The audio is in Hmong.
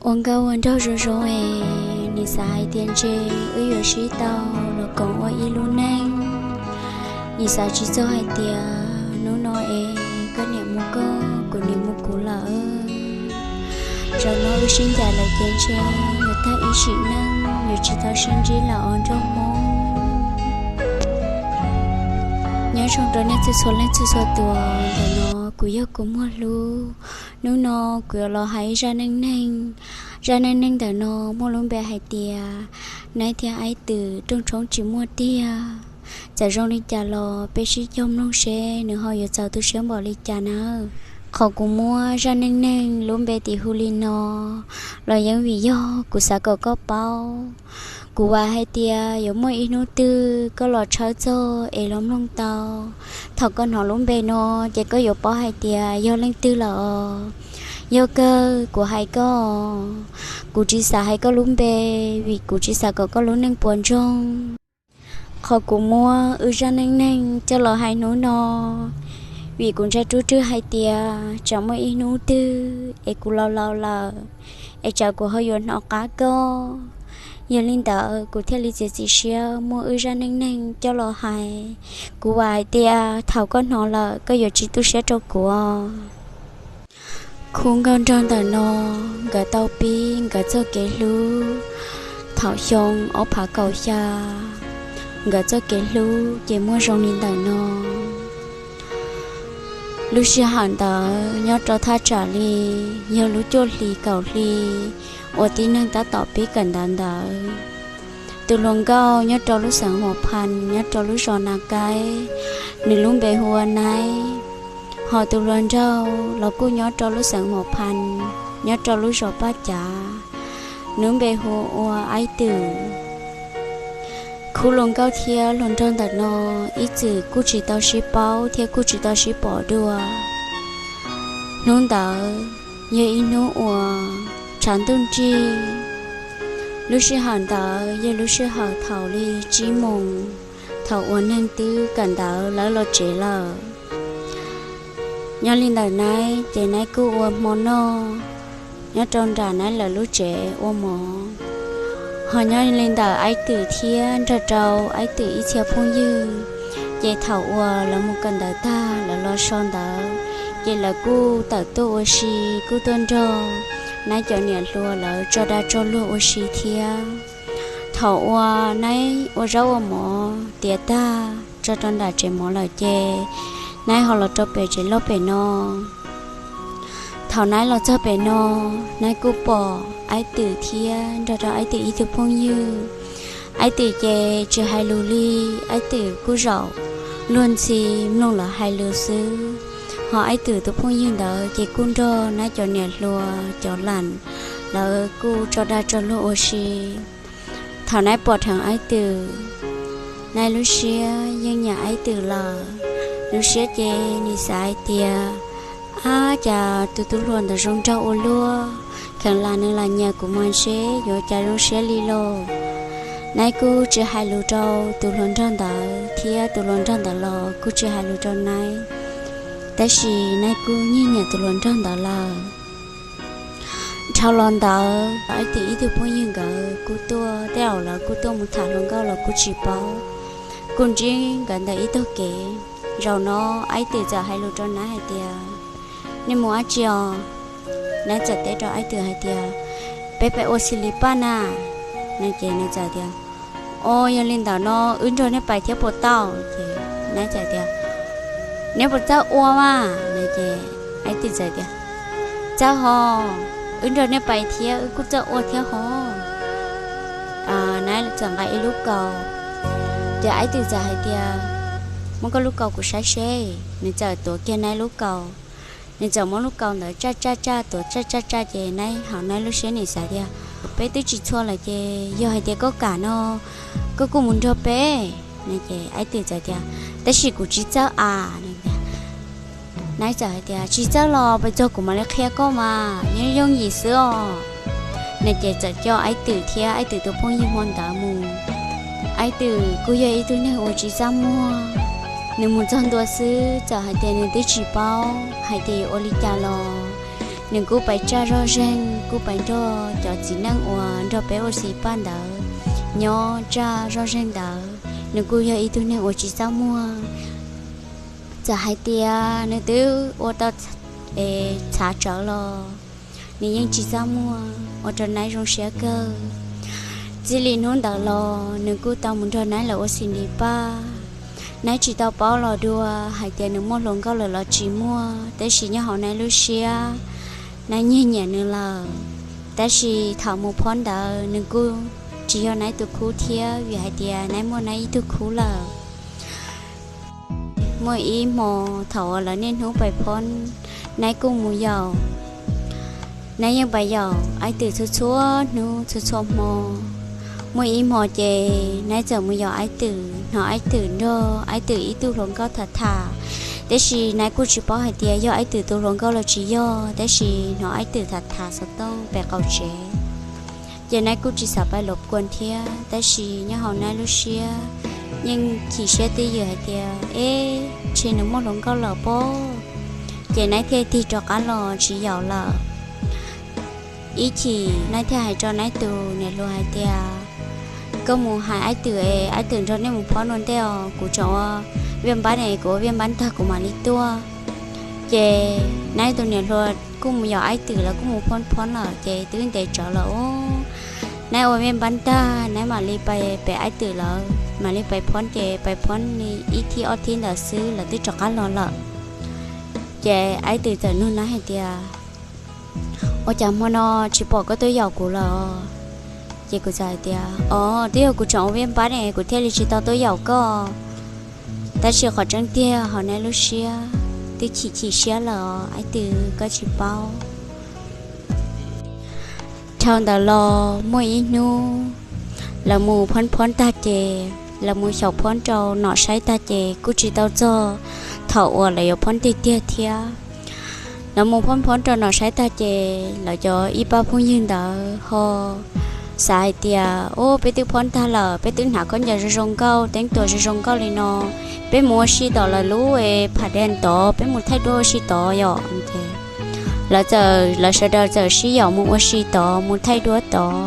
Ua nkauj ua nraug zoo zoo es, nim xav hais tias ntshe wb yuav sib tau los koom ua ib lub neej. Nim xav tsis txog hais tias hnub no es koj niam mus koj, kuv niam mus kuv lawm. Zaum no wb sib ncaim lawm ces ntshe yuav tag ib sim neej yuav tsis tau sib ntsib lawm os nraug Hmoob. Nyob zoo rau nej txhua txhua leej txhua txhua tus, ntawm no kuv yog kua muag hlub. Hnub no kuv yuav los hais ib zaj neej neeg. Zaj neej neeg ntawm no muaj lub npe hais tias Naib thiab Aib Twm rooj tshoob tsis muaj tiag. Txawm zoo li cas los peb sib cog mloog seb nws ho yuav txaus tu siab npaum li cas nawb. Qhov kuv muab zaj neej neeg lub npe tim hu li no los yeej vim yog kuv xav kom koj paub. Kuv vam hais tias yuav muaj ib hnub twg koj los tshawb txog es los mloog tau. Thaum koj hnov lub npe no ces koj yuav paub hais tias yog leej twg lawm os. Yog kawg kuv hais koj, kuv tsis xav hais koj lub npe, vim kuv tsis xav kom koj lub neej puas ntsoog. Qhov kuv muab wb zaj neej neeg coj los hais hnub no, vim kuv ntshai rub rwg hais tias tsam muaj ib hnub twg es kuv laus laus lawm, es tsam kuv ho yuav hnov qab koj. Yog li ntawd kuv thiaj li txiav txim siab muab wb zaj neej neeg coj los hais. Kuv vam hais tias thaum koj hnov lawm koj yuav tsis tu siab rau kuv. Khub nkauj nraug ntawm no, nkawd tau pib nkawd txoj kev hlub thaum xyoo ob phav kaum xya. Nkawd txoj kev hlub ces muaj zoo li ntawm no. Lub sij hawm ntawd nyob rau thaj tsam li yog lub cuaj hli kaum hli uas tib neeg tab tom pib kawm ntawv ntawd. Tus hluas nkauj nyob rau lub xeev Huam Phas nyob rau lub zos Nas Kaib, nws lub npe hu ua Naib. Ho tus hluas nraug los kuj nyob rau lub xeev Huam Phas nyob rau lub zos Paj Cav, nws lub npe hu ua Aib Twm. Khub hluas nkauj thiab hluas nraug ntawm no ib txwm kuj tsis tau sib paub thiab kuj tsis tau sib pom dua. Hnub ntawd yog ib hnub uas tshav ntuj nrig. Lub sij hawm ntawd yog lub sij hawm thaum li tsib moos, thaum uas neeg twb kawm ntawv lawv los tsev lawm. Nyob li ntawm Naib ces Naib kuj ua hmo noj nyob rau nram Naib lawv lub tsev ua mov. Ho nyob li ntawm Aib Twm thiab nrog rau Aib Twm ib txhia phooj ywg, ces thaum uas lawv mus kawm ntawv tag lawv los so ntawd, ces lawv kuj tawm tuaj ua si, kuj tuaj nrog Naib cov niam hluas lawv tso dag tso luag ua si thiab. Thaum uas Naib ua zaub ua mov tiav tag tso rau nram tsev mov lawm ces Naib ho los rau pem tsev loj pem no. Thaum Naib los txog pem no, Naib kuj pom Aib Twm thiab nrog rau Aib Twm ib tug phooj ywg. Aib Twm ces tsis hais lus li, Aib Twm kuj zaum luag ntxhi mloog lawv hais lus xwb. Ho Aib Twm tus phooj ywg ntawd ces kuj nrog Naib cov niam hluas cov lam lawv kuj tso dag tso luag ua si. Thaum Naib pom dheev Aib Twm, Naib lub siab yeej nyiam Aib Twm lawm. Lub siab ces nws xav hais tias, ab, cas tus tub hluas ntawd zoo nraug ua luaj, kheev lam nws lam nyiam kuv mas seb yuav cas zoo siab li lauj. Naib kuj tsis hais lus rau tus hluas nraug ntawd thiab tus hluas nraug ntawd los kuj tsis hais lus rau Naib, tab sis Naib kuj nyiam nyiam tus hluas nraug ntawd lawm. Dhau los ntawd Aib Twm ib tug phooj ywg nkawd kuj tuaj, tej zaum lawv kuj tuaj mus tham hluas nkauj los kuj tsis paub, kuj ntsib nkawd ntawm ib tog kev. Zaum no Aib Twm txawm hais lus rau Naib hais tias, nej mus dab tsi os? Naib txawm teb rau Aib Twm hais tias, peb pais ua xis lis paj na. No ces nws txawm tias, o, yog li ntawd no wb nrog nej pais thiab puas tau? Ces Naib txawm tias, neb puas txawj ua mas? No ces Aib Twm txawm tias, txawj hos, wb nrog nej pais thiab wb kuj txawj ua thiab hos. Naib txawm nqa ib lub kaus, ces Aib Twm txawm hais tias, muab koj lub kaus kuv saib seb. Nws txawm tuav kiag Naib lub kaus, nws txawm muab lub kaus ntawd tsaj tsaj tsaj tuav tsaj tsaj tsaj ces Naib hauv Naib lub siab nim xav tias, peb twb tsis txhua lawm ces yog hais tias koj kam no koj kuj mus nrog peb. No ces Aib Twm txawm tias, tab sis kuv tsis txawj a. Naib txawm hais tias, tsis txawj los pes txog kuv mam li qhia koj mas, nyob yooj yim xwb os. No ces txawm coj Aib Twm thiab Aib Twm tus phooj ywg hmo ntawd mus. Aib Twm kuj yog ib tug neeg uas tsis txaj muag, nws mus txog ntua xwb txawm hais tias nws twb tsis paub hais tias yuav ua li cas los, nws kuj pais tsaj zoj zeeg kuj pais nrog cov txiv neej uas nrog peb ua xis paj ntawd nyob tsaj zoj zeeg ntawd. Nws kuj yog ib tug neeg uas tsis txaj muag. Txawm hais tias nws twb ua tau txhav tsawv los nws yeej tsis txaj muag, ua rau Naib zoo siab kawg. Txij li hnub ntawd los nws kuj tau mus nrog Naib lawv ua xis paj. Naib tsis tau paub los dua hais tias nws muaj hluas nkauj lawm los tsis muaj, tab sis nyob hauv Naib lub siab, Naib nyiag nyiam nws lawm. Tab sis thaum mus phob ntawd nws kuj tsis yog Naib tus khub thiab, vim hais tias Naib muaj Naib ib tug khub lawm. Muaj ib hmo thaum uas lawv niaj hnub pais phob, Naib kuj mus yaum. Naib yeej pais yaum Aib Twm txhua txhua hnub txhua txhua hmo. Muaj ib hmo ces Naib txawm mus yaum Aib Twm, hnov Aib Twm nrog Aib Twm ib tug hluas nkauj tham tham. Tab sis Naib kuj tsis paub hais tias yog Aib Twm tus hluas nkauj los tsis yog, tab sis hnov Aib Twm tham tham xov tooj pem qaum tsev. Ces Naib kuj tsis xav pais los kuas thiab, tab sis nyob hauv Naib lub siab yeej chim siab twj ywm hais tias, eb, ntshe nws muaj hluas nkauj lawm pob. Ces Naib thiaj tig rov qab los tsis yaum lawm. Ib chim Naib thiaj hais rau Naib tus niam hluas hais tias, koj mus hais Aib Twm es Aib Twm nrog nej mus phob ua ntej os, kuv tseem ua viaj npab ne, kuv ua viaj npab tag kuv mam li tuaj. Ces Naib tus niam hluas kuj mus yaum Aib Twm, lawv kuj mus phob phob lawm ces twb ntev tsawv lawm os. Naib ua viaj npab tag Naib mam li pais pem Aib Twm lawv, mam li pais phob, ces pais phob li ib thib ob thib ntawd xwb lawv twb rov qab los lawm. Ces Aib Twm txawm nug Naib hais tias, ua cas hmo no tsis pom koj tuaj yaum kuv lawm? Ces kuv txawm hais tias, os, twb yog kuv tseem ua viaj npab ne kuv thiaj li tsis tau tuaj yaum koj. Tab sis qhov tseeb tiag hauv Naib lub siab twb chim chim siab lawm os Aib Twm, koj tsis paub. Dhau ntawd los muaj ib hnub lawv mus phob phob tag ces, lawv mus xyaum phob rau Nom Saib tag ces kuj tsis tau txog thaum uas lawv yuav phob tiag tiag thiab. Lawv mus phob phob rau Nom Saib tag ces lawv cov ib pab phooj ywg ntawd ho xav hais tias, ub, peb twb phob tag lawm, peb twb hnav khaub ncaws zoo zoo nkauj, teeb tuas zoo zoo nkauj li no, peb mus ua si tom lawv lub phav dej tod, peb mus thaij duab ua si tod yom. Lawv txawm, lawv sawv daws txawm sib yaum mus ua si tod, mus thaij duab tod.